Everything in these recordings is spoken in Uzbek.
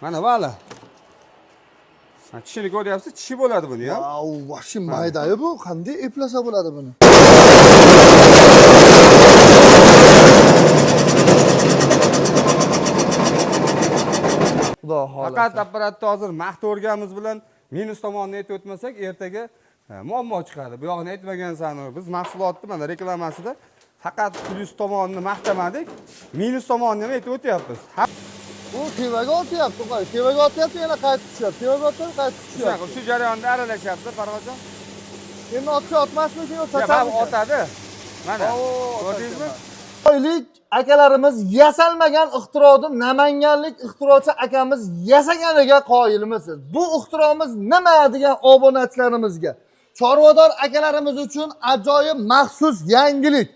Mana vala. Ha, tishini ko'ryapsiz, tishi bo'ladi buni ham. Vau, вообще mayda bu. Qanday eplasa bo'ladi buni? Xudo xohlasa. Faqat apparatni hozir maqtaverganimiz bilan minus tomonini aytib o'tmasak, ertaga muammo chiqadi. Bu yog'ini aytmagansan, biz mahsulotni mana reklamasida faqat plyus tomonini maqtamadik, minus tomonini ham aytib o'tyapmiz. Ha, Bu tevaga otyapti, qo'y. Tevaga otyapti, yana qaytib tushyapti. Tevaga otyapti, qaytib shunaqa, tushyapti. shu jarayonda aralashyapti Farhodjon. Endi otsa otmasmikin yo Ya, mana sacharmikin? otadi. Mana. Oo, Ko'rdingizmi? Xitoylik akalarimiz yasalmagan ixtironi namanganlik ixtirochi akamiz yasaganiga qoyilmisiz? Bu ixtiromiz nima degan obunachilarimizga, chorvador akalarimiz uchun ajoyib maxsus yangilik.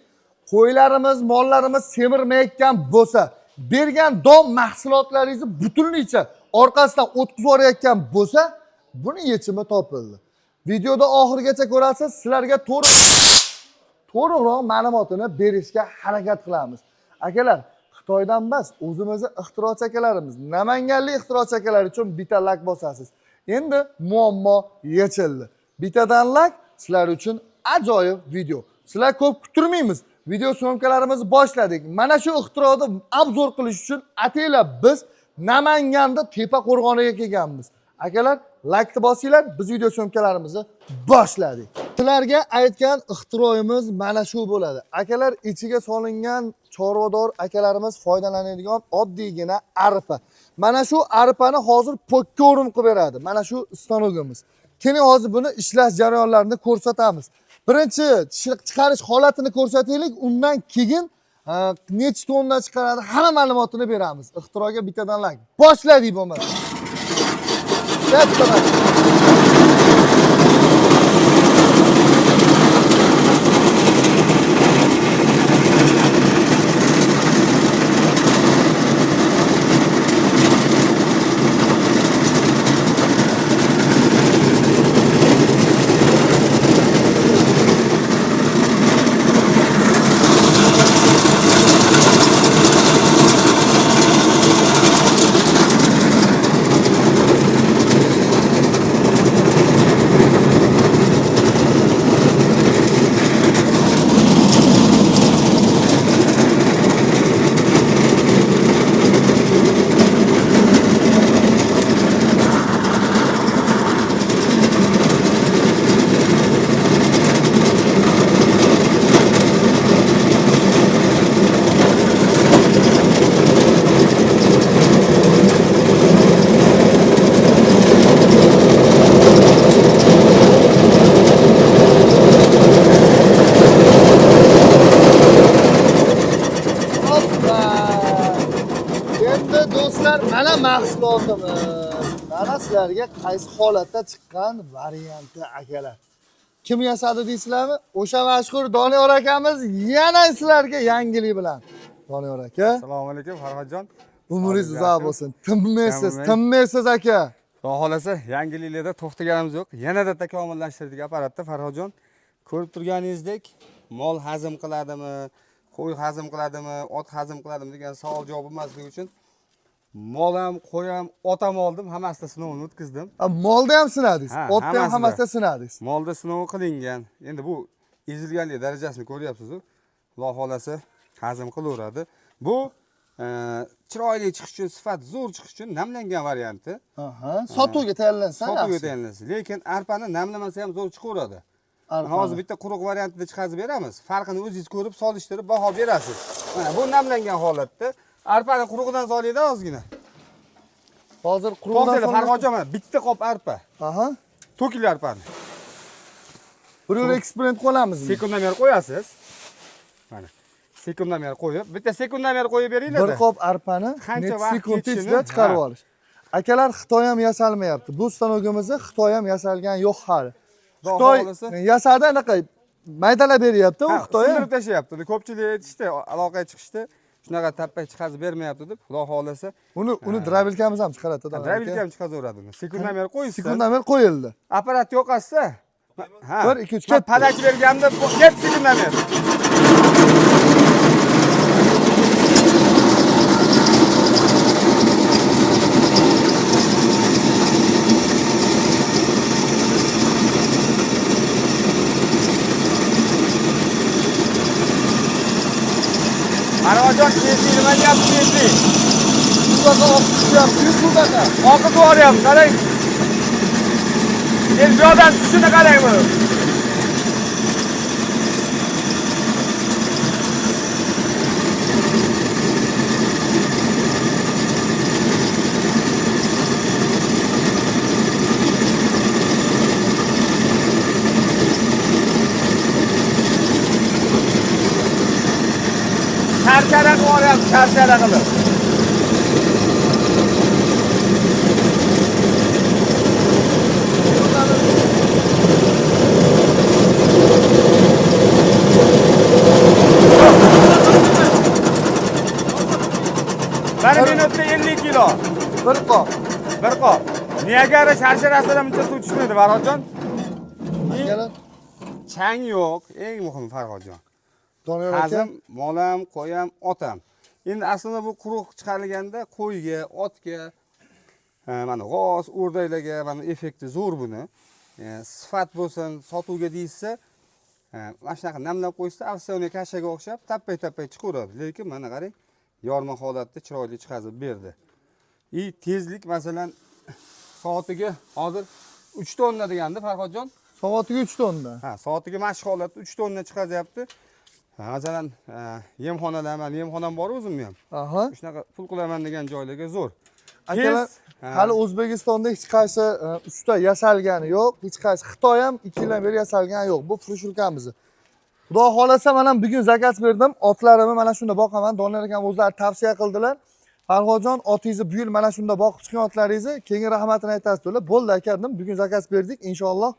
Qo'ylarimiz, mollarimiz semirmayotgan bo'lsa, bergan don mahsulotlaringizni butunligicha orqasidan o'tkazib yuborayotgan bo'lsa, buni yechimi topildi. Videoda oxirigacha ko'rasiz, sizlarga to'g'riroq ma'lumotini berishga harakat qilamiz. Akalar, Xitoydan emas, o'zimizni ixtirochi akalarimiz, namanganlik ixtirochi akalar uchun bitta lak bosasiz. Endi muammo yechildi. Bittadan lak sizlar uchun ajoyib video. Sizlar ko'p kuttirmaymiz. Video syomkalarimizni boshladik. Mana shu ixtironi obzor qilish uchun ataylab biz Namanganda Tepa qo'rg'oniga kelganmiz. Akalar, laykni bosinglar, biz video syomkalarimizni boshladik. Sizlarga aytgan ixtiroimiz mana shu bo'ladi. Akalar, ichiga solingan chorvador akalarimiz foydalanadigan oddiygina arpa. Mana shu arpani hozir po'kka o'rim qilib beradi. Mana shu stanogimiz. Keling, hozir buni ishlash jarayonlarini ko'rsatamiz. Birinchi chiqarish holatini ko'rsataylik, undan keyin necha tonna chiqaradi, hamma ma'lumotini beramiz. Ixtiroga bittadan layk. Boshladik bo'lmasa. Katta rahmat. Hoppa! Endi do'stlar, mana mahsulotimiz. Mana sizlarga qaysi holatda chiqqan varianti akalar. Kim yasadi deysizlarmi? O'sha mashhur Doniyor akamiz yana sizlarga yangilik bilan. Doniyor aka, Assalomu alaykum Farhodjon. umringiz Sog'ligingiz uzoq yaxshimi? bo'lsin. Tinmaysiz, Tinmang. tinmaysiz aka. Xudo xohlasa yangiliklarda to'xtaganimiz yo'q. Yanada takomillashtirdik apparatni Farhodjon. Ko'rib turganingizdek, mol hazm qiladimi, qo'y hazm qiladimi, ot hazm qiladimi degan savol javob bo'lmasligi uchun mol ham, qo'y ham, ot ham oldim, hammasida sinovini o'tkazdim. Ha, molda ham sinadingiz, Ha, otda ham hammasida. hammasida sinadingiz. Molda sinovi qilingan. Endi bu ezilganlik darajasini ko'ryapsiz-ku. Xudo xohlasa hazm qilaveradi. Bu chiroyli chiqish uchun, sifat zo'r chiqish uchun namlangan varianti. Aha, sotuvga tayyorlansa Sotuvga yaxshi. tayinlansa. Lekin arpani namlamasa ham zo'r chiqaveradi. Arpani. Hozir bitta quruq variantida chiqazib beramiz. Farqini o'zingiz ko'rib, solishtirib baho berasiz. Mana bu namlangan holatda. Arpani qurug'idan solingda ozgina. Hozir qurug'idan To'xtanglar, solingan- Farhodjon, mana bitta qop arpa. Aha. To'kil arpani. Bir yo'l eksperiment qo'yamizmi? Sekundomer qo'yasiz. Mana. Sekundomer qo'yib, bitta sekundomer qo'yib beringlar. Bir qop arpani Qancha necha vaqt sekund ketishini, ichida chiqarib ha. olish. Akalar, Xitoy ham yasalmayapti. Bu stanogimizni Xitoy ham yasalgan yo'q hali. Xudo Xitoy xohlasa. yasadi, anaqa maydalab beryapti u Ha, Xitoy. ham. sindirib tashlayapti. Ko'pchilik aytishdi, aloqaga chiqishdi. Shunaqa tappa chiqazib bermayapti deb. Xudo xohlasa, Uni drabilkamiz ham chiqaradi. Drabilka ham chiqazaveradi uni. Sekundomer qo'ysin. Sekundomer qo'yildi. Apparat yo'qotsa, ha. Bir, ikki, uch, Man ketdi. Palak berganda ket sekundomer. Farhodjon, tezlik nima deyapti, tezlik? Bunaqa oqib tushyapti, bunaqa. Oqib yuboryapti, qarang. Endi bu yoqdan tushishini qarang buni. Sharshara qilib yuboryapti, sharshara qilib. Bir minutda 50 kilo. Bir qop. Bir qop. Niagara sharsharasidan buncha suv tushmaydi, Farhodjon. Akalar, Chang yo'q, eng muhimi Farhodjon. Doniyor aka, Hazm, molam, qo'yam, otam. Endi aslida bu quruq chiqarilganda qo'yga, otga, mana g'oz, o'rdaklarga mana effekti zo'r buni. Sifat bo'lsin, sotuvga deyilsa, mana shunaqa namlab qo'ysa, овсяный kashaga o'xshab tappay-tappay chiqaveradi. Lekin mana qarang, yorma holatda chiroyli chiqazib berdi. И tezlik masalan soatiga hozir 3 tonna degandi Farhodjon. Soatiga 3 tonna. Ha, soatiga mana shu holatda 3 tonna chiqazyapti. Ha, masalan, yemxonalar, mana yemxonam bor o'zimni ham. Aha. Shunaqa pul qilaman degan joylarga zo'r. Akalar, Tez, ha. hali O'zbekistonda hech qaysi usta yasalgani yo'q, hech qaysi Xitoy ham 2 yildan beri yasalgani yo'q. Bu frushilkamiz. Xudo xolasa men ham bugun zakaz berdim. Otlarimni mana shunda boqaman. Doniyor akam o'zlari tavsiya qildilar. Farhodjon, otingizni bu yil mana shunda boqib chiqing otlaringizni, keyin rahmatini aytasiz dedilar. Bo'ldi aka dedim. Bugun zakaz berdik. Inshaalloh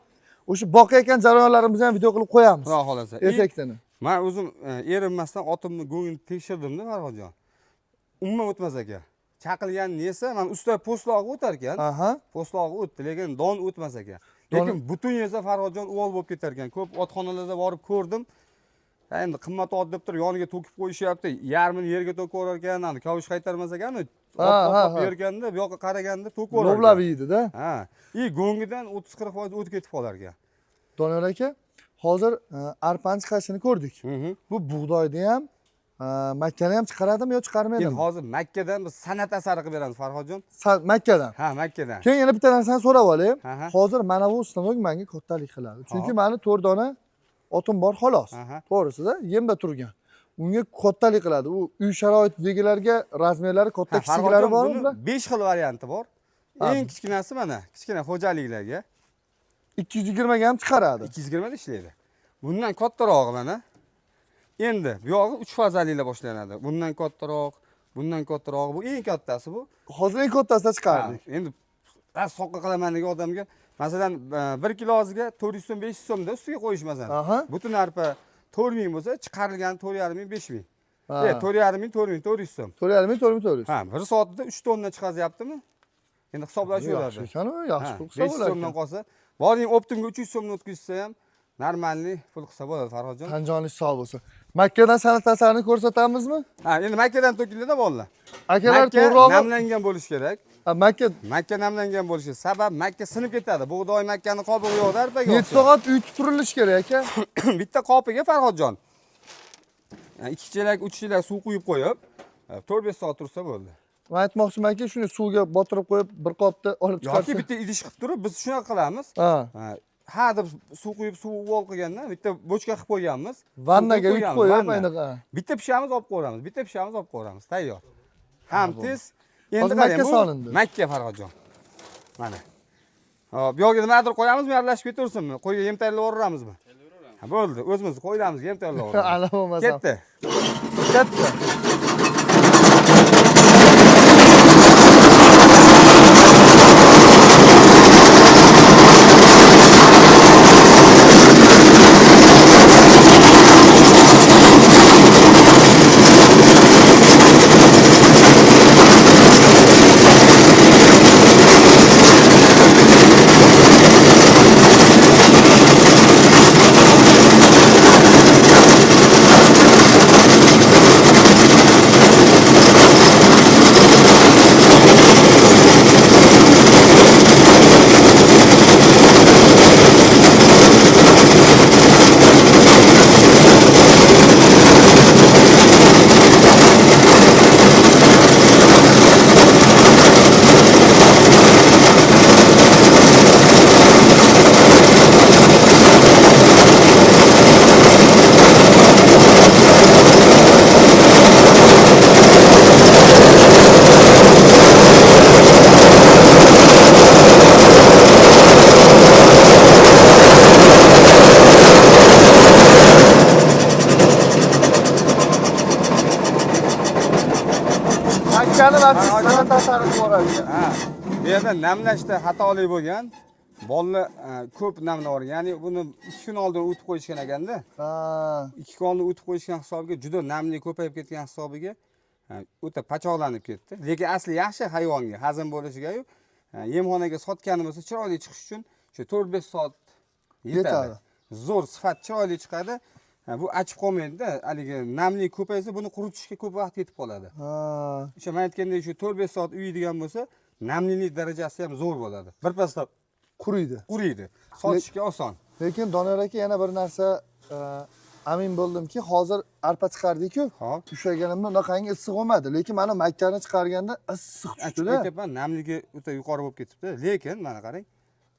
o'sha boqayotgan jarayonlarimizni ham video qilib qo'yamiz. Xudo xolasa. Effektini. Men o'zim erinmasdan otimni go'ngini tekshirdimda Farhodjon. Umuman o'tmas ekan. Chaqilganini yesa, mana usta po'stlog'i o'tar ekan. Aha. Po'stlog'i o'tdi, lekin don o'tmas ekan. Lekin butun yesa Farhodjon uvol bo'lib ketar ekan. Ko'p otxonalarda borib ko'rdim. Ha, endi qimmat ot deb turib yoniga to'kib qo'yishyapti. Yarmini yerga to'kib yuborar ekan, ani kavush qaytarmas ekan, ot yerganda, bu yoqqa qaraganda to'kib yuborar. Lovlab yeydi-da. Ha. И go'ngidan 30-40% o'tib ketib qolar ekan. Doniyor aka, hozir arpani chiqarishini ko'rdik. Bu bug'doyni ham, makkani ham chiqaradimi yo Endi chiqarmaydimi? hozir Makkadan biz san'at asari qilib beramiz Farhodjon. Makkadan. Ha, Makkadan. Keyin yana bitta narsani so'rab olay. Aha. Hozir mana bu stanok menga kattalik qiladi. Chunki Hop. mani 4 dona otim bor xolos. Aha. To'g'risida yemda turgan. Unga kattalik qiladi. U uy sharoitidagilarga razmerlari katta Ha, kichiklari Farhodjon, bormi buni bular? 5 xil varianti bor. Ha. Eng kichkinasi mana, kichkina xo'jaliklarga 220 ga ham chiqaradi. 220 da ishlaydi. Bundan kattarog'i mana. Endi bu yog'i 3 fazaliklar boshlanadi. Bundan kattaroq, bundan kattaroq, bu eng kattasi bu. Hozir eng kattasida Ha, chiqardik. endi rost soqqa qilaman degan odamga masalan 1 kilosiga 400 so'm 500 so'mda ustiga qo'yish masalan. Aha. Butun arpa 4000 bo'lsa, chiqarilgani 4,5 ming 5 ming. Ha. 4,5 ming 4 ming 400 so'm. 4,5 ming, 4 ming 400. Ha, bir soatda 3 tonna chiqazyaptimi? Endi hisoblashaveradi. Yaxshi ekan u, yaxshi pul qilsa 500 bo'lar so'mdan ekan. qolsa, boring optimga 300 so'mni o'tkazsa ham normalniy pul qilsa bo'ladi Farhodjon. Tanjoningiz sog' bo'lsin. Makkadan san'at asarini ko'rsatamizmi? Ha, endi Makkadan to'kiladi bolalar. Akalar, Makka to'g'rirog'i namlangan bo'lishi kerak. Ha, Makka Makka namlangan bo'lishi sabab makka sinib ketadi. Bug'doy makkani qobig'i yo'qda arpaga 7 o'xshab. soat uy tupurilishi kerak aka. Bitta qopiga Farhodjon 2 chelak, 3 chelak suv quyib qo'yib, 4-5 soat tursa bo'ldi. Men aytmoqchimanki, shuni suvga botirib qo'yib, bir qopda olib Yoki chiqarsa. bitta idish qilib turib, biz shunaqa qilamiz. Ha. Ha deb suv quyib, suv uvol qilgandan bitta bochka qilib qo'yganmiz. Suv Vannaga quyib yutib qo'yganmiz, qo'yib, vanna. anaqa. Bitta pishamiz olib qo'yamiz, bitta pishamiz olib qo'yamiz, tayyor. Ham tez. Endi Hozir qarang, makka bu solindi. Makka Farhodjon. Mana. Hop, bu yoqga nimadir qo'yamizmi, aralashib ketaversinmi? Qo'yga yem tayyorlab yuboramizmi? Ha, bo'ldi. O'zimiz qo'yamiz, yem tayyorlab yuboramiz. Ala bo'lmasam. Ketdi. Ketdi. Ha, bu yerda namlashda xatolik bo'lgan. Bolni ko'p namlab yuborgan. Ya'ni buni 2 kun oldin o'tib qo'yishgan ekanda. Ha, 2 kun oldin o'tib qo'yishgan hisobiga juda namlik ko'payib ketgan hisobiga o'ta pachoqlanib ketdi. Lekin asli yaxshi hayvonga hazm bo'lishiga-yu, yemxonaga sotganimizda chiroyli chiqish uchun shu 4-5 soat yetadi. Yetadi. Zo'r sifat chiroyli chiqadi. Bu achib qolmaydi-da, haligi namlik ko'paysa buni quritishga ko'p vaqt ketib qoladi. Ha. O'sha men aytgandek shu 4-5 soat uyiydigan bo'lsa, namlilik darajasi ham zo'r bo'ladi. Birpasda Quriydi. quriydi. Sotishga oson. Lekin Doniyor aka yana bir narsa amin bo'ldimki, hozir arpa chiqardik-ku. Hop. Ushlaganimda unaqangi issiq bo'lmadi, lekin mana makkani chiqarganda issiq Achib tushdida. aytyapman, namligi o'ta yuqori bo'lib ketibdi. Lekin mana qarang,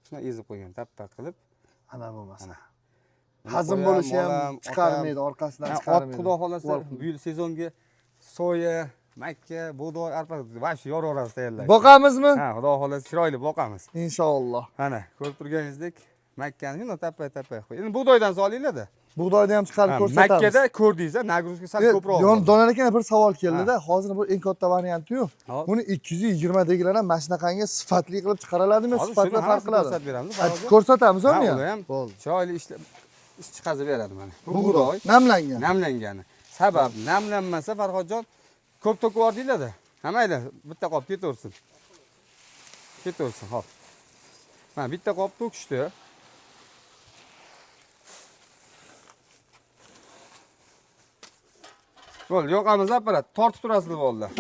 shuni ezib qo'ygan, tappa qilib. Ana bo'lmasa. Ana. Hazm Qo'yam, bo'lishi ham molam, otam. chiqarmaydi, orqasidan Ha, ot chiqarmaydi. xudo xolasa bu yil sezonga soya, makka, bug'doy, arpa вообще yoraveramiz tayyorlab. Boqamizmi? Ha, xudo xolasa chiroyli boqamiz. Inshaalloh. Mana ko'rib turganingizdek, makkani shunday tappa tappa qo'y. Endi bug'doydan solinglar-da. Bug'doyni ham chiqarib Ha, ko'rsatamiz. Makkada ko'rdingiz, нагрузка sal ko'proq. Yon bo'ldi. Doniyor aka bir savol keldida. Hozir bu eng katta varianti-yu. Hop. Buni 220 dagilar ham mana shunaqangi sifatli qilib chiqaraladimi? Hozir Sifatli shuni farq hammasini qiladi. ko'rsatib beramiz. Ha, ko'rsatamiz Ha, uni uni ham ham. Bo'ldi. chiroyli ishlab ish chiqazib beradi mana. Bu Bug'doy bug'doy namlangan. namlangani. Sabab namlanmasa Farhodjon ko'p to'kib yubordinglar-da. Ha mayli, bitta qop ketaversin. Ketaversin, hop. Mana bitta qop to'kishdi. Bo'ldi, yoqamiz apparat. Tortib turasizlar bo'ldi.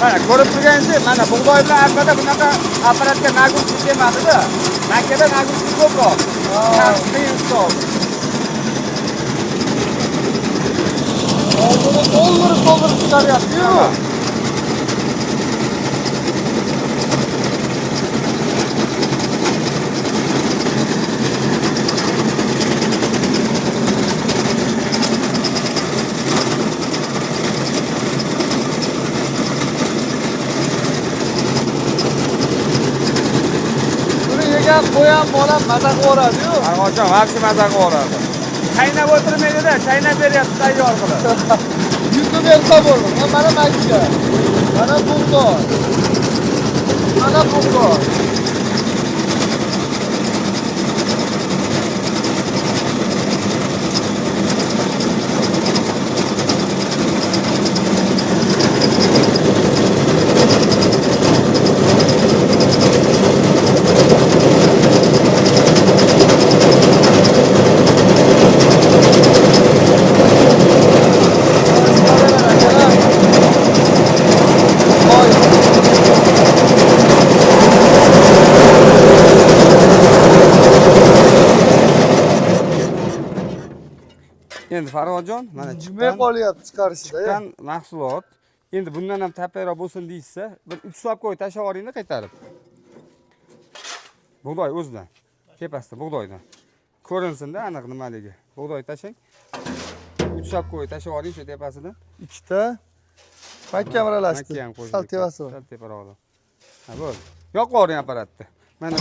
Mana ko'rib turganingizdek, mana bug'doy bilan arpada bunaqa apparatga нагрузка kelmadida. Makkada нагрузка ko'proq. Qiyin hisob. Oldini to'ldirib to'ldirib chiqaryapti-yu. Buni yegan qo'yan bolam maza qilib. Farhodjon вообще maza qilib. Chaynab o'tirmaydi-da, chaynab beryapti tayyor qilib. Yutib bersa bo'ldi. Mana makka. Mana bug'doy. Mana bug'doy. Voy. Endi Farhodjon, mana Yemay chiqqan qolyapti chiqarishida. chiqqan mahsulot. Endi bundan ham tapayroq bo'lsin deyishsa, bir 3 soat qo'y tashlab yuboringda qaytarib. Bug'doy o'zidan. Tepasida bug'doydan. Ko'rinsin-da aniq nimaligi. Bug'doy tashlang. 3 soat qo'y tashlab yuboring shu tepasidan. Ikkita. Makka ham aralashdi. Makka ham qo'shildi. Sal tevasi bor. Sal teparoqda. Ha, bo'ldi. Yoqib yuboring apparatni. Mana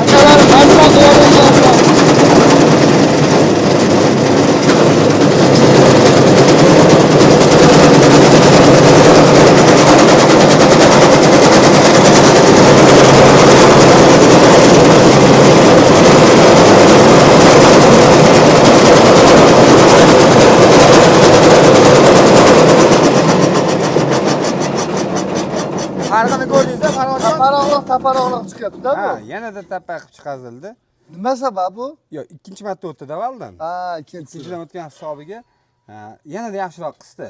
Akalar mazza qilyapti. Farqini ko'rdingiz-a Farhodjon? Taparoqliq taparoqliq chiqyapti-da Ha, bu. yanada tappa qilib chiqazildi. Nima sabab bu? Yo'q, ikkinchi marta o'tdi davaldan. Ha, ikkinchisi. Ikkinchidan o'tgan hisobiga ha, yanada yaxshiroq qisdi.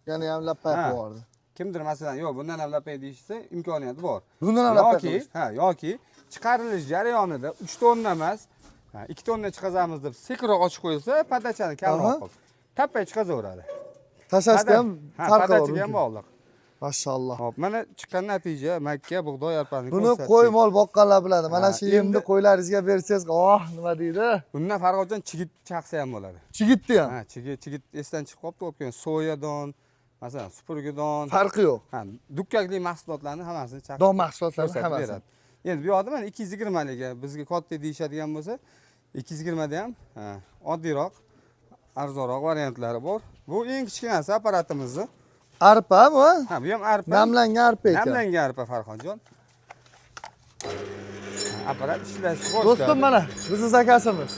Yana ham lapay Ha. qilib yubordi. Kimdir masalan, yo'q, bundan ham lapay deyishsa imkoniyati bor. Bundan ham lapay Yoki, qilishdi. ha, yoki Chiqarilish jarayonida 3 tonna emas, 2 tonna chiqazamiz deb sekinroq ochib qo'yilsa, подача ni kamroq qilib, tappay chiqazaveradi. Tashlashda ham Ha, farqi bor. Подача ga ham bog'liq. Mashalloh. Hop, mana chiqqan natija makka, bug'doy, arpani Buni ko'rsatdik. qo'y mol boqqanlar biladi. Mana Ha, shu yemni qo'ylaringizga bersangiz, oh, nima deydi? Bundan Farhodjon chigit chaqsa ham bo'ladi. Chigitni ham. Ha, chigit esdan chiqib qolibdi, olib kelgan soyadon, masalan, supurgidon. Farqi yo'q. Ha, dukkakli mahsulotlarni hammasini chaqib Don mahsulotlarini ko'rsatib hammasi. beradi. Endi bu yoqda mana 220 ligi bizga katta deyishadigan bo'lsa, 220 da ham, ha, oddiyroq, arzonroq variantlari bor. Bu eng kichkinasi apparatimizni. Arpa bu? Ha, bu ham arpa. Namlangan arpa ekan. Namlangan arpa, Farhodjon. Apparat ishlash boshladi. Do'stim, mana bizni заказ imiz.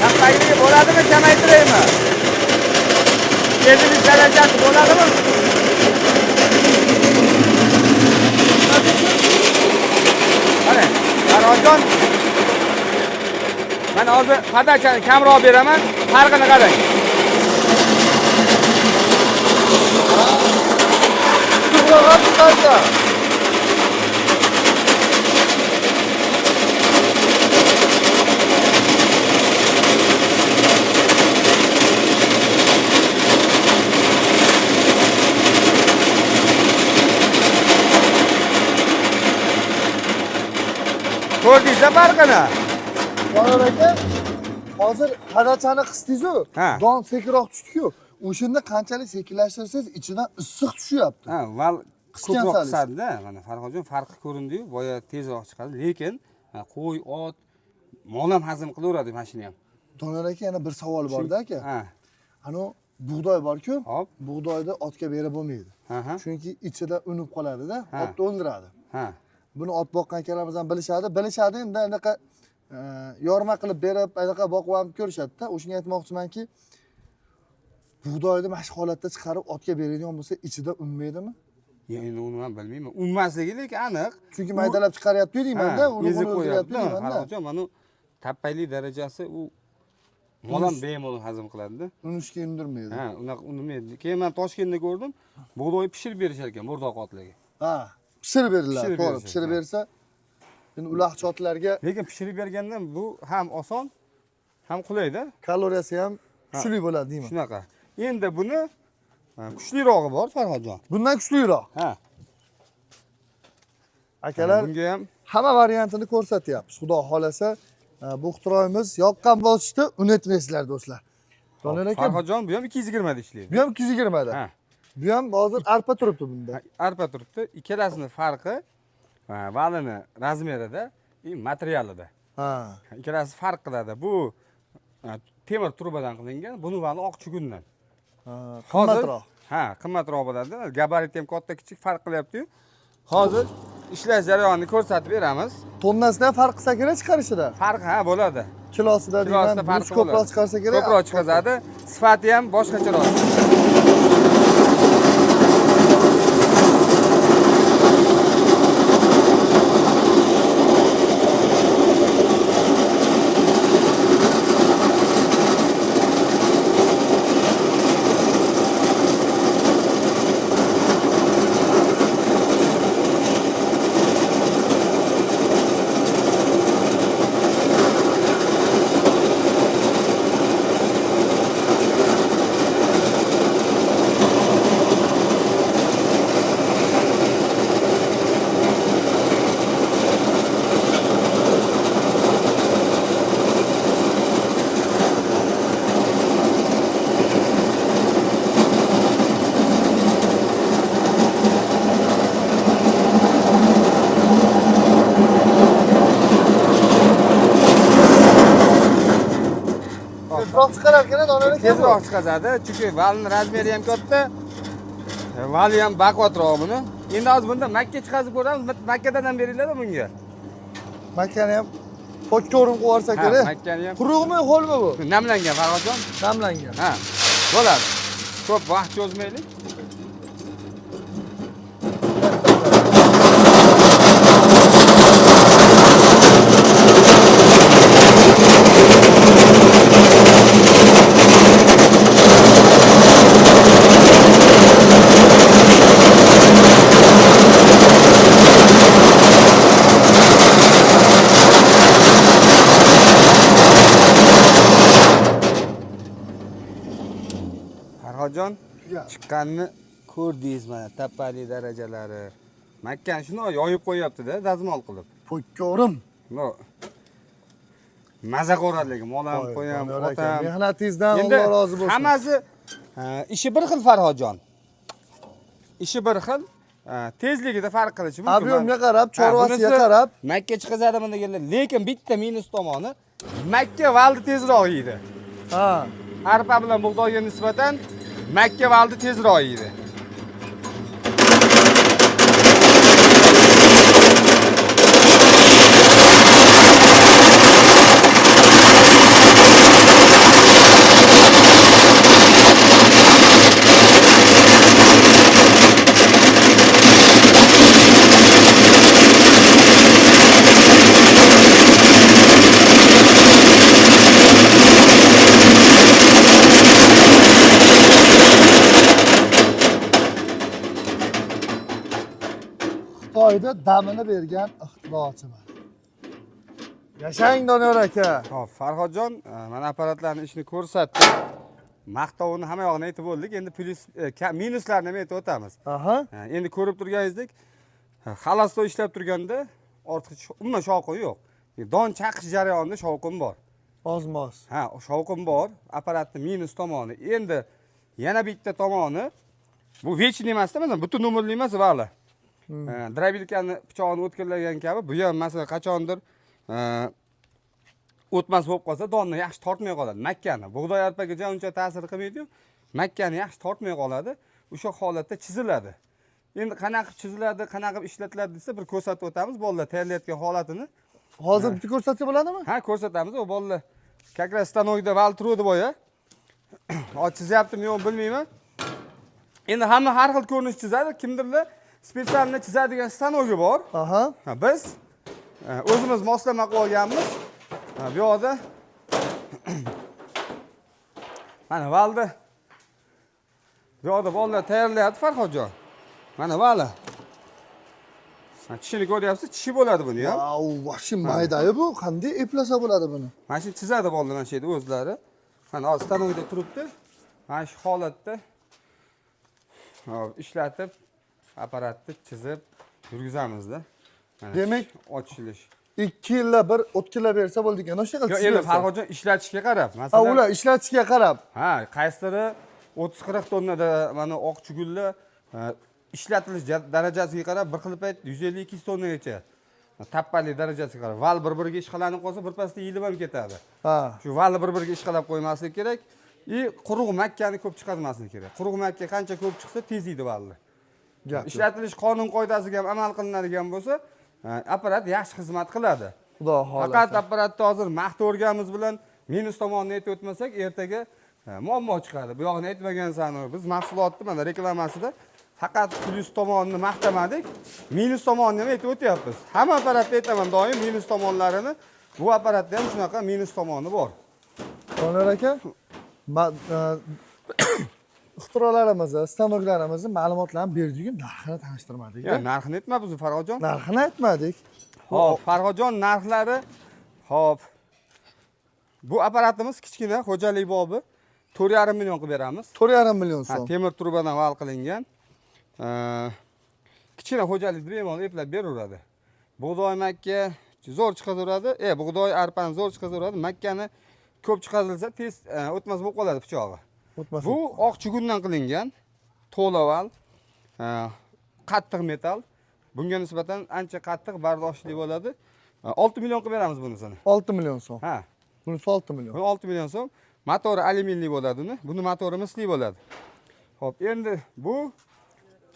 Tappakli bo'ladimi, kamaytiraymi? Tezlik darajasi bo'ladimi? Mana, Farhodjon. Mana hozir подача ni kamroq beraman, farqini qarang. Tuproq ham chiqardi. Ko'rdingizmi farqini? Doniyor aka, hozir подача ni qisdingiz-ku, Ha. don sekinroq tushdi-ku. O'shanda qanchalik sekinlashtirsangiz ichidan issiq tushyapti. Ha, val Qisgan ko'proq salis. qisadi-da. Mana Farhodjon, farqi ko'rindi-yu, boya tezroq chiqadi, lekin ha, qo'y, ot, mol ham hazm qilaveradi mana shuni ham. Doniyor aka, yana bir savol borda aka. Ha, Ano bug'doy bor-ku. Hop. Bug'doyni otga berib bo'lmaydi. Ha, ha. Chunki ichida unib qoladida, Ha. otni o'ldiradi. Ha. Buni ot boqqan akalarimiz ham bilishadi. Bilishadi endi anaqa yorma qilib berib, anaqa boqib ham ko'rishadi-da. O'shanga aytmoqchimanki, bug'doyni mana shu holatda chiqarib otga beradigan bo'lsa, ichida unmaydimi? Ya, endi uni men bilmayman. Unmasligi lekin aniq. Chunki maydalab chiqaryapti deymanda, Ha, urug'ini ezib o'ldiryapti qo'yapti. deymanda. Farhodjon, mana tappaylik darajasi u mol ham bemalol hazm qiladida. Unishga undirmaydi. Ha, unaqa unmaydi. Keyin men Toshkentda ko'rdim, bug'doy pishirib berishar ekan bo'rdoq otligi. Ha, pishirib beriladi, Pishirib to'g'ri, berishadi, pishirib ha. bersa, endi uloqchi otlarga Lekin pishirib bergandan bu ham oson, ham qulayda. Kaloriyasi ham kuchli bo'ladi deyman. Shunaqa. Endi buni, ha, kuchlirog'i bor, Farhodjon. Bundan kuchliroq. Ha. Akalar, Bunga ham hamma variantini ko'rsatyapmiz. Xudo xolasa, bu ixtiroimiz yoqqan bosishni unutmaysizlar, do'stlar. Doniyor aka, Farhodjon, bu ham 220 da ishlaydi. Bu ham 220 da. Ha. Bu ham hozir arpa turibdi bunda. Ha, arpa turibdi. Ikkalasini farqi, ha, valini размер ida и materialida. Ha. Ikkalasi farq qiladi. Bu, ha, temir trubadan qilingan, buni vali oq chugundan. Ha, Hozir qimmatroq. Ha, qimmatroq bo'ladi. Gabarit ham katta kichik farq qilyapti-yu. Hozir ishlash jarayonini ko'rsatib beramiz. Tonnasidan farq qilsa kerak chiqarishida. Farq, ha, bo'ladi. Kilosida Kilosida deyman, farqi ko'proq bo'ladi. chiqarsa kerak. Ko'proq chiqazadi. Sifati ham boshqacharoq. ekan, Doniyor aka. Tezroq chiqazadi, chunki valni размер i ham katta, vali ham baquvvatroq buni. Endi hozir bunda makka chiqazib ko'ramiz. Makkadan ham beringlar bunga. Makkani ham pokka o'rim qo'yib yuborsa Ha, kerak. Makkani ham. Quruqmi, ho'lmi bu? Namlangan, Farhodjon. Namlangan. Ha, bo'ladi. Ko'p vaqt cho'zmaylik. Farhodjon, chiqqanini ko'rdingiz, mana tapali darajalari. Makkani shuni yoyib qo'yapti-da, dazmol qilib. Pokka o'rim. No. Maza ko'radi lekin mol ham, Voy, qo'y ham, Doniyor ot aka, ham. Mehnatingizdan Endi Alloh rozi bo'lsin. hammasi ishi bir xil, Farhodjon. Ishi bir xil, tezligida farq qilishi mumkin. Объем ga qarab, Ha, chorvasiga bunisi qarab. Makka chiqazadimi deganlar, lekin bitta minus tomoni, makka valni tezroq yeydi. Ha. Arpa bilan bug'doyga nisbatan makka valni tezroq yeydi. Xitoyda damini bergan ixtirochiman. Yashang, Doniyor aka. Hop, Farhodjon, mana apparatlarning ishini ko'rsatdik. Maqtovini hamma yog'ini aytib bo'ldik. Endi plyus, minuslarni ham aytib o'tamiz. Aha. Ha, endi ko'rib turganingizdek, холостой ishlab turganda ortiqcha umuman shovqin yo'q. Don chaqish jarayonida shovqin bor. Ozmoz. Ha, shovqin bor. Apparatning minus tomoni. Endi yana bitta tomoni, bu вечный emasda, masalan, butun umrli emas vali. Дробилка ni pichog'ini o'tkirlagan kabi, bu ham masalan qachondir o'tmas bo'lib qolsa, donni yaxshi tortmay qoladi. Makkani, bug'doy, arpaga ja uncha ta'sir qilmaydi-yu, makkani yaxshi tortmay qoladi. O'sha holatda chiziladi. Endi qanaqa qilib chiziladi, qanaqa qilib ishlatiladi desa, bir ko'rsatib o'tamiz bolalar tayyorlayotgan holatini. Hozir bitta ko'rsatsa bo'ladimi? Ha, ko'rsatamiz. U bolalar как раз stanokda val turuvdi boya. Hozir chizyaptimi, yo'qmi bilmayman. Endi hamma har xil ko'rinish chizadi. Kimdirlar специально chizadigan stanogi bor. Aha. Ha, biz o'zimiz moslama qilib olganmiz. Ha, bu yoqda mana valni, bu yoqda bolalar tayyorlayapti, Farhodjon. Mana vali. Mana tishini ko'ryapsiz, tishi bo'ladi buni ham. Vau, вообще mayda bu. Qanday eplasa bo'ladi buni? Mana shuni chizadi bolalar mana shu yerda o'zlari. Mana hozir stanokda turibdi. Mana shu holatda, hop, ishlatib, apparatni chizib yurgizamizda. Mana ochilish. 2 yilda bir o'tkirlab bersa bo'ldi ekan. O'sha Yo'q, endi, Farhodjon, ishlatishga qarab. Ha, Masalan, ular ishlatishga qarab. Ha, qaysidiri 30-40 tonnada mana oq chugullar ishlatilish darajasiga qarab bir xil payt 150-200 tonnagacha, tappalik darajasiga qarab val bir biriga ishqalanib qolsa, birpasda yeyilib ham ketadi. Shu valni bir biriga ishqalab qo'ymaslik kerak и quruq makkani ko'p chiqarmaslik kerak. Quruq makka qancha ko'p chiqsa, tez yeydi valni. Gap yo'q. Ishlatilish qonun qoidasiga ham amal qilinadigan bo'lsa, apparat yaxshi xizmat qiladi. Xudo xohlasa. Faqat apparatni hozir maqtaverganimiz bilan minus tomonini aytib o'tmasak, ertaga muammo chiqadi. Bu yog'ini aytmagansan, biz mahsulotni mana reklamasida faqat plyus tomonini maqtamadik, minus tomonini ham aytib o'tyapmiz. Hamma apparatda aytaman doim minus tomonlarini. Bu apparatda ham shunaqa minus tomoni bor. Doniyor aka, ixtirolarimizni, stanoklarimizni ma'lumotlarini berdik, narxini tanishtirmadik. Yo'q, narxini aytmabmiz, Farhodjon. Narxini aytmadik. Hop, Farhodjon, narxlari. Hop. Bu apparatimiz kichkina xo'jalik bobi 4,5 million qilib beramiz. 4,5 million Ha, so'm. temir trubadan val qilingan. Kichkina xo'jalikni bemalol eplab beraveradi. Bug'doy, makka zo'r chiqaveradi. Bug'doy, arpani zo'r chiqaveradi. Makkani ko'p chiqarilsa, tez o'tmas bo'lib qoladi pichog'i. O'tmas. Bu oq chugundan qilingan to'la val, qattiq metall. Bunga nisbatan ancha qattiq, bardoshli bo'ladi. 6 million qilib beramiz bunisini. 6 million so'm. Ha. Bunisi 6 million. Buni 6 million so'm. Motori alyuminli bo'ladi uni. Buni motori misli bo'ladi. Xo'p, endi bu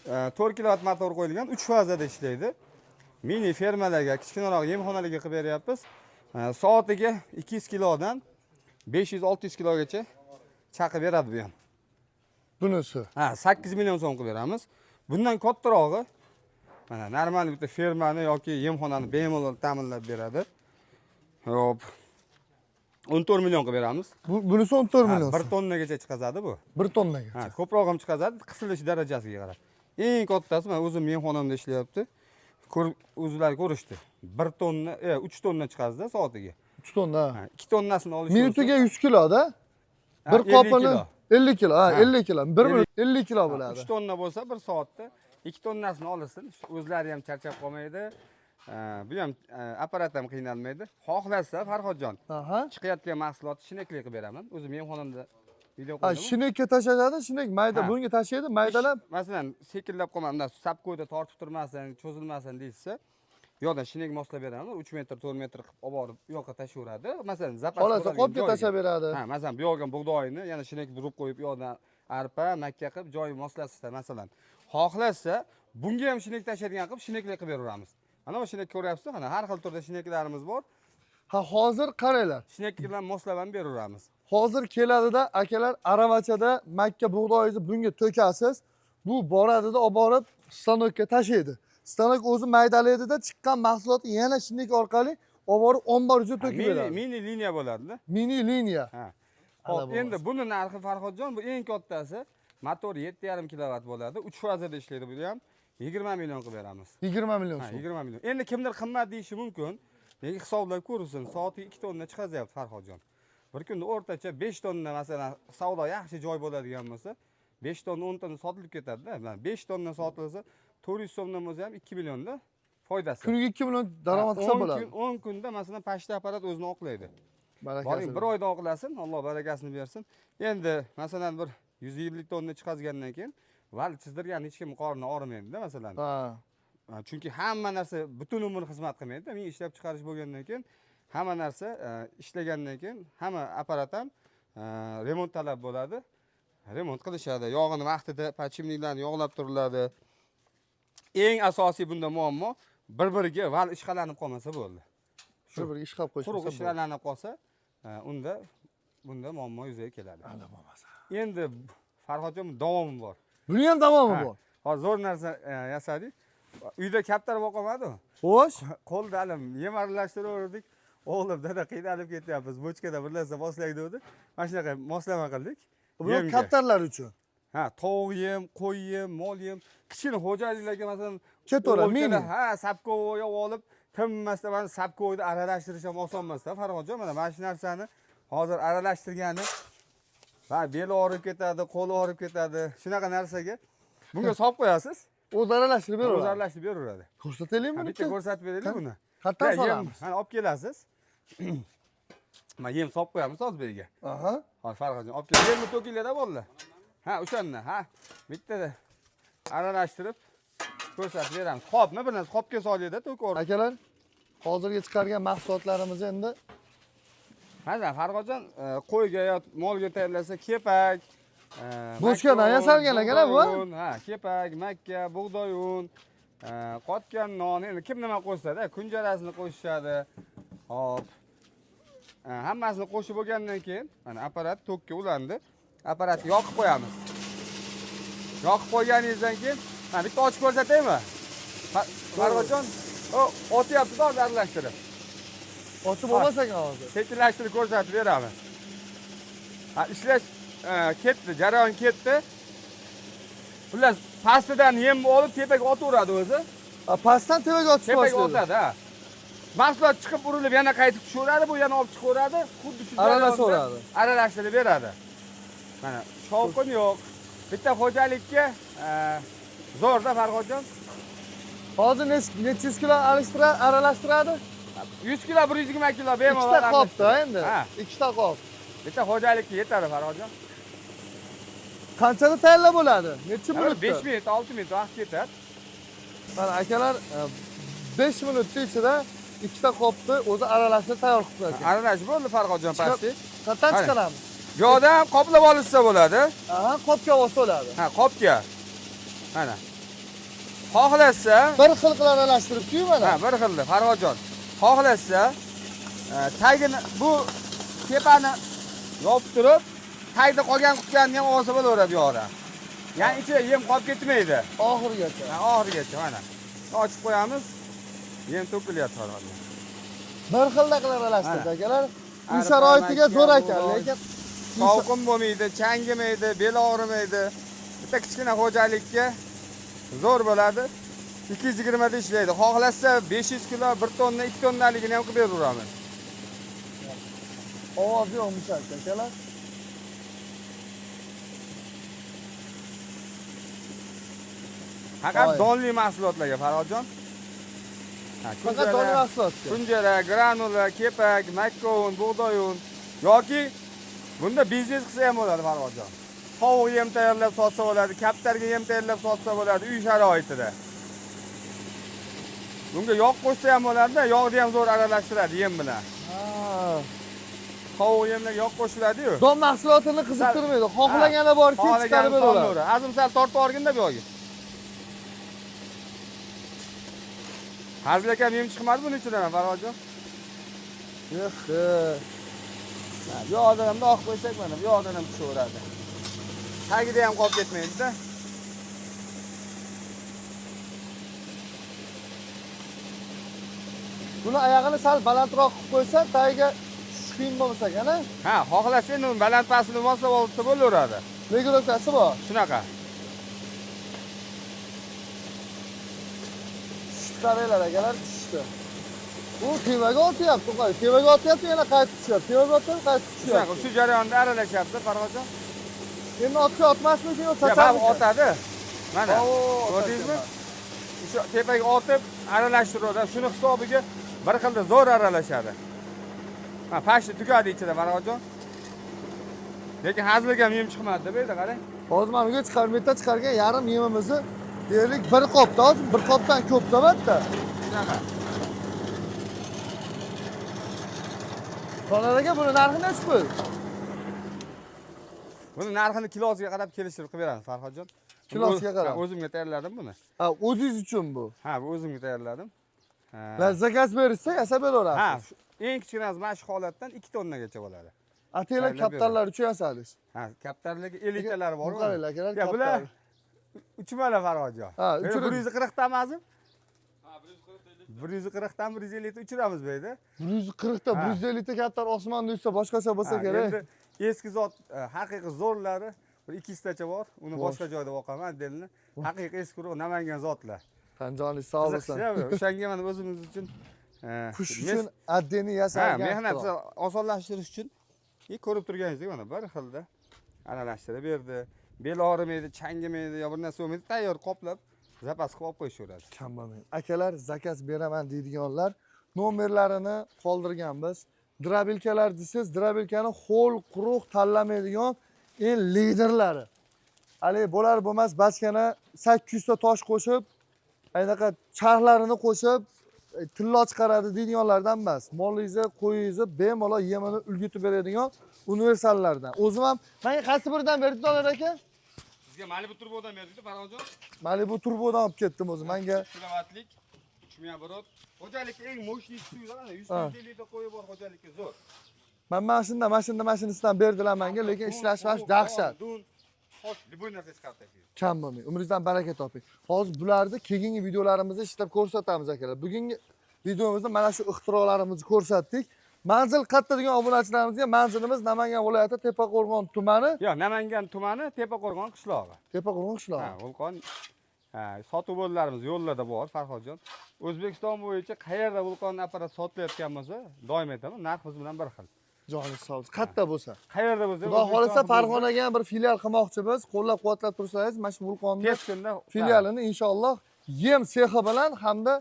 4 kilovat motor qo'yilgan, 3 fazada ishlaydi. Mini fermalarga, kichkinaroq yemxonalarga qilib beryapmiz. Soatiga 200 kilodan 500-600 kilogacha chaqib beradi bu ham. Bunisi. Ha, 8 million so'm qilib beramiz. Bundan kattarog'i mana normal bitta fermani yoki yemxonani bemalol ta'minlab beradi. Xo'p. 14 million qilib beramiz. Bunisi 14 Ha, million. 1 tonnagacha chiqazadi bu. 1 tonnaga. Ha, ko'proq ham chiqazadi, qisilish darajasiga qarab. Eng kattasi mana o'zim yemxonamda ishlayapti. Ko'rib, o'zlari ko'rishdi. 1 tonna, 3 tonna chiqazdi soatiga. 3 tonna. Ha, 2 tonnasini olish Minutiga 100 kilo-da. Ha, Bir 50 qopini kilo. 50 kilo, ha, Ha. 50 kilo. 1 minut 50 kilo bo'ladi. 3 tonna bo'lsa bir soatda 2 tonnasini olsin. O'zlari ham charchab qolmaydi. Bu ham apparat ham qiynalmaydi. Xohlasa Farhodjon, chiqayotgan mahsulotni shinakli qilib beraman. O'zim yemxonamda video Ha, qo'ydim. shinekka tashlashadi, shinek mayda, Ha. bunga tashlaydi, maydalab. Masalan, sekinlab qolma, bunday sapkoyda tortib turmasin, cho'zilmasin deyishsa, bu yoqdan shinek moslab beraman, 3 metr, 4 metr qilib olib borib, u yoqqa tashlayveradi. Masalan, zapas Xohlasa bo'ladigan qopga joyiga. tashlab beradi. Ha, masalan, bu yoqqa bug'doyini yana shinek burib qo'yib, u yoqdan arpa, makka qilib joyi moslashsa, masalan. Xohlasa, bunga ham shinek tashlaydigan qilib, shinekli qilib beraveramiz. Mana bu shinek ko'ryapsiz, mana har xil turda shineklarimiz bor. Ha, hozir qaranglar. Shinek bilan moslab ham beraveramiz. Hozir keladida akalar aravachada makka bug'doyingizni bunga to'kasiz. Bu boradida olib borib stanokka tashlaydi. Stanok o'zi maydalaydida chiqqan mahsulotni yana shinek orqali olib borib ombor ichiga to'kib Mini, beradi. mini liniya bo'ladi-da. Mini liniya. Ha. Ala Xo'p, endi buni narxi Farhodjon, bu eng kattasi, motor 7,5 kilovat bo'ladi. 3 fazada ishlaydi bu ham. 20 million qilib beramiz. 20 million Ha, so'm. 20 million. Endi kimdir qimmat deyishi mumkin. Lekin hisoblab ko'rsin, soatiga 2 tonna chiqazyapti Farhodjon. Bir kunda o'rtacha 5 tonna, masalan, savdo yaxshi joy bo'ladigan bo'lsa, 5 tonna, 10 tonna sotilib ketadi-da. Mana 5 tonna sotilsa, 400 so'mdan bo'lsa ham 2 millionda foydasi. Kuniga 2 million daromad qilsa 10 bo'ladi. kun, 10 kunda masalan pashta apparat o'zini oqlaydi. Barakasi. Boring bir oyda oqlasin, Alloh barakasini bersin. Endi masalan bir 150 tonna chiqazgandan keyin val chizdirgan hech kim qorni og'rimaydi-da masalan. Ha. Ha, chunki hamma narsa butun umr xizmat qilmaydi. Men ishlab chiqarish bo'lgandan keyin hamma narsa ishlagandan keyin hamma apparat ham remont talab bo'ladi. Remont qilishadi. Yog'ini vaqtida подшипник larni yog'lab turiladi. Eng asosiy bunda muammo bir-biriga val ishqalanib qolmasa bo'ldi. Shu bir ishqab qo'yishsa Quruq bo'ldi. ishqalanib qolsa, unda bunda muammo yuzaga keladi. Ala bo'lmasa. Endi Farhodjon, davomi bor. Buni ham davomi Ha, bor. hozir zo'r narsa yasadik. Uyda kaptar boqolmadi. Xo'sh. Qo'lda alim yem aralashtiraverdik. O'g'lim, dada, qiynalib ketyapmiz. Bochkada bir narsa moslak degandi. Mana shunaqa moslama qildik. Bu Yemga. kaptarlar uchun. Ha, tovuq yem, qo'y yem, mol yem. Kichkina xo'jaliklarga masalan Ketaveradi, o'lkada, mini. Ha, sapkovoy olib, tinmasdan mana sapkovoyni aralashtirish ham oson emas-da, Farhodjon. Mana shu narsani hozir aralashtirgani va beli og'rib ketadi, qo'li og'rib ketadi. Shunaqa narsaga bunga solib qo'yasiz. O'zi aralashtirib O'zi beraveradi. aralashtirib beraveradi. Ko'rsataylikmi Ha, buni? bitta ko'rsatib beraylik buni. Qayerdan Ya, yem, solamiz? Mana olib kelasiz. Mana yem solib qo'yamiz hozir bu yerga. Aha. Hozir Farhodjon olib kel. Yemni to'kinglar-da bolalar. Ha, o'shanda, ha. Bittada aralashtirib ko'rsatib beramiz. Qopni bir narsa qopga solinglar-da, to'kib. Akalar, hozirgi chiqargan mahsulotlarimiz endi Masalan, Farhodjon, qo'yga yo molga tayyorlasa kepak, Bochkadan makka un, yasalgan ekan, bu? bug'doy un, ha, kepak, makka, bug'doy un, qotgan non, endi kim nima qo'shsa-da, kunjarasini qo'shishadi. Hop. Hammasini qo'shib bo'lgandan keyin mana apparat tokka ulandi. Apparatni yoqib qo'yamiz. Yoqib qo'yganingizdan keyin mana bitta ochib ko'rsataymi? Farhodjon, o otyapti-da hozir aralashtirib. Ochib bo'lmas ekan hozir. Sekinlashtirib ko'rsatib beramiz. Ha, ishlash ketdi, jarayon ketdi. Xullas, pastidan yemni olib tepaga otaveradi o'zi. Ha, pastdan tepaga otish Tepaga boshlaydi. otadi, ha. Mahsulot chiqib urilib yana qaytib tushaveradi, bu yana olib chiqaveradi. Xuddi shu jarayonda Aralashaveradi. aralashtirib beradi. Mana shovqin yo'q. Bitta xo'jalikka zo'rda Farhodjon. Hozir necha yuz kilo aralashtiradi? 100 kilo, 120 kilo bemalol. Ikkita qopda endi. Ha. Ikkita qop. Bitta xo'jalikka yetadi Farhodjon. Qanchada tayyorlab bo'ladi? Necha minutda? 5 minut, 6 minut vaqt ketadi. Mana akalar, 5 minutda ichida ikkita qopni o'zi aralashtirib tayyor qilib qo'yadi. Aralash bo'ldi Farhodjon Chiqar- pasti. Qayerdan Qara. chiqaramiz? Bu yoqda ham qoplab olishsa bo'ladi. Aha, qopga olsa bo'ladi. Ha, qopga. Mana. Xohlasa, Bir xil qilib aralashtirib-ku mana. Ha, bir xilda Farhodjon. Xohlasa, tagini bu tepani yopib turib, tagida qolgan qutganni ham olsa bo'laveradi bu yoqda. Ya'ni ichida yem qolib ketmaydi. Oxirigacha. Ha, oxirigacha mana. Ochib qo'yamiz. Yem to'kilyapti Farhodjon. Bir xilda qilib aralashtirdi akalar. Uy Arpa, sharoitiga makka, zo'r ekan, bug'doy. lekin Sovqin bo'lmaydi, changimaydi, bel og'rimaydi. Bitta kichkina xo'jalikka zo'r bo'ladi. 220 da ishlaydi. Xohlasa 500 kilo, 1 tonna, 2 tonnaligini ham qilib beraveramiz. Ovoz yo'q mushak akalar. Faqat Voy. donli mahsulotlarga Farhodjon. Ha, Faqat donli mahsulotga. Kunjara, granula, kepak, makka un, bug'doy un yoki bunda biznes qilsa ham bo'ladi Farhodjon. Tovuq yem tayyorlab sotsa bo'ladi, kaptarga yem tayyorlab sotsa bo'ladi uy sharoitida. Bunga yog' qo'shsa ham bo'ladi-da, yog'ni ham zo'r aralashtiradi yem bilan. Ha. Tovuq yemlarga yog' qo'shiladi-yu. Don mahsulotini qiziqtirmaydi. Xohlagani borki, chiqarib beraveradi. Azim sal tortib olgin-da bu yoqga. Hazil akam yem chiqmadi buni ichidan ham Farhodjon. Yo'q. Ha, bu yoqdan ham oq qo'ysak mana bu yoqdan ham tushaveradi. Tagida ham qolib ketmaydi-da. Buni oyog'ini sal balandroq qilib qo'ysa, tagiga qiyin bo'lmasa ekan, a? Ha, xohlasa endi uni baland pastini moslab olsa bo'laveradi. Regulyavkasi bor. Shunaqa. Tushib qaranglar akalar, tushdi. U tevaga otyapti, qo'y. Tevaga otyapti, yana qaytib tushyapti. Tevaga otyapti, qaytib Shunaqa, tushyapti. shu jarayonda aralashyapti Farhodjon. Endi otsa otmasmikin yo Ya, sacharmikin? otadi. Mana. Oo, Ko'rdingizmi? O'sha tepaga otib aralashtiradi. Shuni hisobiga bir xilda zo'r aralashadi. Ha, pashti tugadi ichida Farhodjon. Lekin hazil akam yem chiqmadi bu yerda qarang. Hozir mana bunga chiqarib, bu yerda chiqargan yarim yemimizni deylik bir qopda, hozir bir qopdan ko'p albatta. Shunaqa. Donar aka, buni narxi nechi pul? Buni narxini kilosiga qarab kelishtirib qilib beramiz Farhodjon. Kilosiga qarab? Ha, o'zimga tayyorladim buni. Ha, o'zingiz uchun bu. Ha, bu o'zimga tayyorladim. Ha. La zakaz berishsa yasab beraverasiz. Ha, eng kichkinasi mana shu holatdan 2 tonnagacha bo'ladi. Ataylar Tayyorlab kaptarlar uchun yasadingiz. Ha, kaptarlarga elitalari bor. Bu qaranglar akalar, Ya bular kaptar. uchmalar Farhodjon. Ha, uchirib- 140 tamazim. Ha, 140 tan 150 ta uchiramiz bu yerda. 140 ta, Ha. 150 ta kaptar osmonda uchsa boshqacha bo'lsa Ha, kerak. Endi eski zot haqiqiy zo'rlari bir 200 tacha bor. Uni Bor. boshqa joyda boqaman отдельно. Haqiqiy eski urug' Namangan zotlar. Tanjoningiz sog' bo'lsin. Qiziq, o'shanga mana o'zimiz uchun Qush uchun отдельно ha, yasalgan. mehnat ixtiro. osonlashtirish uchun ko'rib turganingizdek mana bir xilda aralashtirib berdi. Bel og'rimaydi, changimaydi yo bir narsa bo'lmaydi, tayyor qoplab zapas qilib olib qo'yishaveradi. Kam bo'lmaydi. Akalar zakaz beraman deydiganlar nomerlarini qoldirganmiz. Drabilkalar desangiz, drabilkani ho'l quruq tanlamaydigan eng liderlari. Haligi bo'lar bo'lmas bachkana 800 ta tosh qo'shib, anaqa charxlarini qo'shib tillo chiqaradi deydiganlardan emas. Molingizni, qo'yingizni bemalol yemini ulgutib beradigan universallardan. O'zim ham menga qaysi biridan berdi Dolar aka? Sizga Malibu turbodan berdik Farhodjon. Malibu turbodan olib ketdim o'zim. Menga kilovatlik 3000 оборот. Xo'jalik eng мощный mana 150 ta qo'yi bor xo'jalikka zo'r. Men mana shunda, mana shunda, mana shunisidan berdilar menga, lekin ishlash dahshat. Dun, xo'sh, любой narsa chiqarib tashlaydi. Kam bo'lmang. Umringizdan baraka toping. Hozir bularni keyingi videolarimizda ishlab ko'rsatamiz akalar. Bugungi videomizda mana shu ixtirolarimizni ko'rsatdik. Manzil qayerda degan obunachilarimizga manzilimiz Namangan viloyati Tepaqo'rg'on tumani, Yo'q, Namangan tumani Tepaqo'rg'on qishlog'i. Tepaqo'rg'on qishlog'i. Ha, Vulqon. Ha, sotuv bo'limlarimiz yo'llarda bor, Farhodjon. O'zbekiston bo'yicha qayerda Vulqon apparat sotilayotgan bo'lsa, doim aytaman, narx biz bilan bir xil. Joningiz sog' bo'lsin. Qayerda bo'lsa. Qayerda bo'lsa, Xudo xohlasa O'zbekiston Farg'onaga ham bir filial qilmoqchimiz. Qo'llab-quvvatlab tursangiz, mana shu Vulqonni tez kunda filialini inshaalloh yem sexi bilan hamda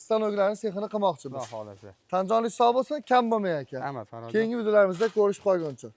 stanoklarning sexini qilmoqchimiz. Xudo xohlasa. Tanjoningiz sog' bo'lsin, kam bo'lmang aka. Rahmat, Farhodjon. Keyingi videolarimizda ko'rishib qolguncha.